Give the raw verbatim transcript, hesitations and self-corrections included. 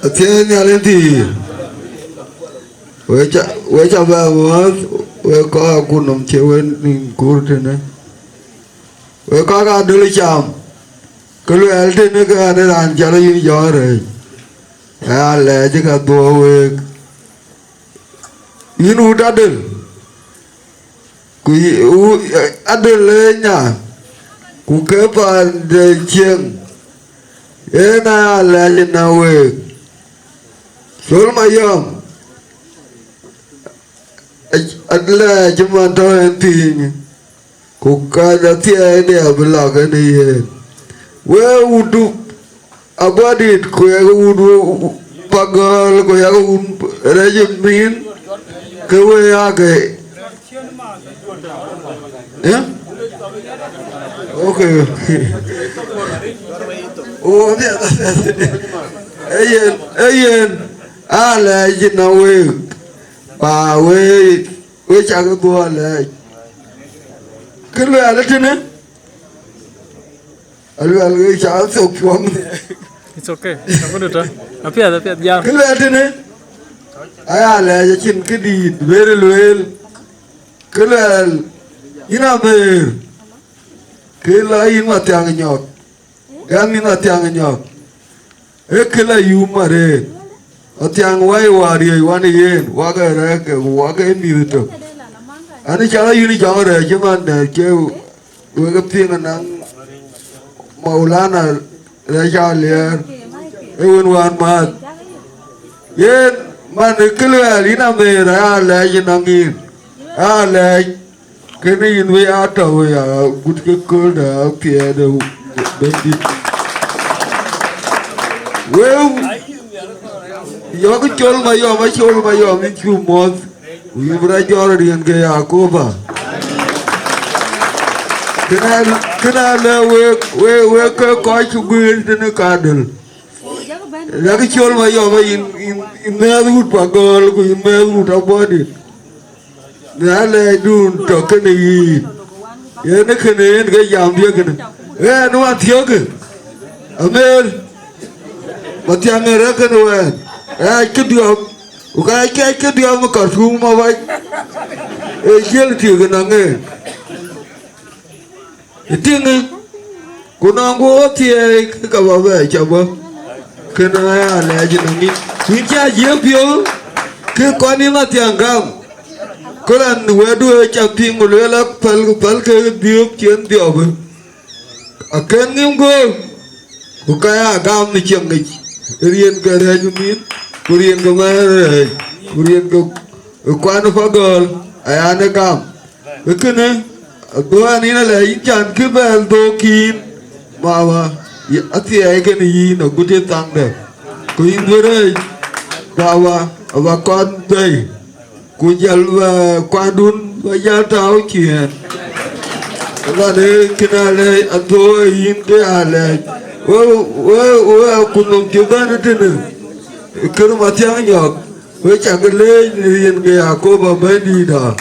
Athiɛɛi Nhialic thïïr. We ca, we ca bɛ muɔ̈ɔ̈th, we kɔc akutnhom cï we nïïm kuur tënë. We kɔc Adöl cam, ke luɛɛl tënë ke ɣɛn ë raan cɔl Ayïn Jɔŋ Rɛɛc. Aya lɛɛc ka dhuɔ̈k week. Yïn wut Adöl, ku yï, wu-, Adöl ë nya, ku ke paan de cieŋ, en aya lɛɛc ënɔŋ week. Col Mayɔm, alɛɛc man tɔ̈ en piny, ku ka athiɛɛi de abï lɔ kën yen. We wut Abuɔdït, ku yak wut Pagɔ̈l, ku yak wut rɛc ë mïn, ke we ake. Eh? Okay. Oh, apiɛth, apiɛth. Eyen, eyen, alɛɛc ënɔŋ week, ba we, we cak dhuɔ̈k alɛɛc. Kë luɛɛl tënë, aluɛɛl ke ca thok cuɔm. It's okay. Aku du tɔ. Apiɛth, apiɛth, jam. Kë luɛɛl tënë, aya lɛɛc acïn këdït bërë lueel. Kë luɛɛl, yïn Amer, kë la yïn Mathiaŋ Nyɔk, gam yïn Mathiaŋ Nyɔk. Ee kë la yum arëët. Mathiaŋ wai wäär riëëc wan ë yen, wak ë rɛ̈ɛ̈k ke, wak ë mïth tök. An, ë cak Ayïn Jɔŋ Rɛɛc cï man dɛ̈t cë wek ë piŋ ënɔŋ Maulana Rɛɛc Aliɛɛr, ë wën wään määth. Yen man ë kë luɛɛl yïn Amer aya lɛɛc ënɔŋ yïn, aya lɛɛc. Kënë yïn wëi aa tɔ̈u ya gut ke kööldä apiɛth ë Bɛ̈nydït. Wëu, yɔ̈k Col Mayɔm, a Col Mayɔm yïn cuk muɔ̈th, ku yïn bï rɔt jɔt riɛnke Yakoba. Kënë, kënë alë wek, wek, wek ke kɔc cï guiir tënë kadöl. Yak Col Mayɔm yïn, yïn, yïn mɛ̈ɛ̈th wut Pagɔ̈l, ku yïn mɛ̈ɛ̈th wut Abuɔdït. Në alɛɛcdun tɔ̈ kënë yïn, yen ë kënë yen ke jam diëk kënë. Ɣɛn wan thiɔ̈kë, Amer, Mathiaŋ ë rɛ̈k kënë wɛ̈ɛ̈n, ɣɛɛc këdiɔ̈ɔ̈m, ku ka ɣɛɛc këdiɔ̈ɔ̈m ë Khartoum awac, ee jiël tiëk ënɔŋ ë. Ë tïŋë, ku nɔŋ ku ɣöt thiëëi, ke ka bä bɛ cä bä. Kënë aya lɛɛc ënɔŋ yïn. Yïn cä jiëk piɔ̈u, ke kɔn yïn Mathiaŋ gam. Këran wɛ̈tdu ë cä piŋ, ku lueel a päl, ku päl ke dhiöök cïn dhiɔpë. Akën ŋïm göök, ku ka ya gam në cieŋ yic, riɛnke rɛ̈ɛ̈c ë mïth, ku riɛnke mɛ̈ɛ̈r rɛ̈ɛ̈c, ku riɛnke kuan ë Pagɔ̈l, aya në gam. Ë kënë, aduɔ̈ɔ̈n yïn alɛ yïn can kï bɛ̈ɛ̈l dhöök yïn, mama, athiɛɛi kënë yïn agut ë thaŋdɛ. Ku yïn bï rɛ̈ɛ̈c, baba, aba kɔn bɛ̈i, ku jɔl bä kuandun bä jäl tääu ciëën. Ëlan ë kënë alɛɛc, adhuɔ̈ɔ̈k ë yïn ke alɛɛc. We, we, we akutnhom cï bɛ̈n ë tënë, ë kër Mathiaŋ Nyɔk, we cak leec në riɛnke Yakoba Bɛ̈nydïïtda.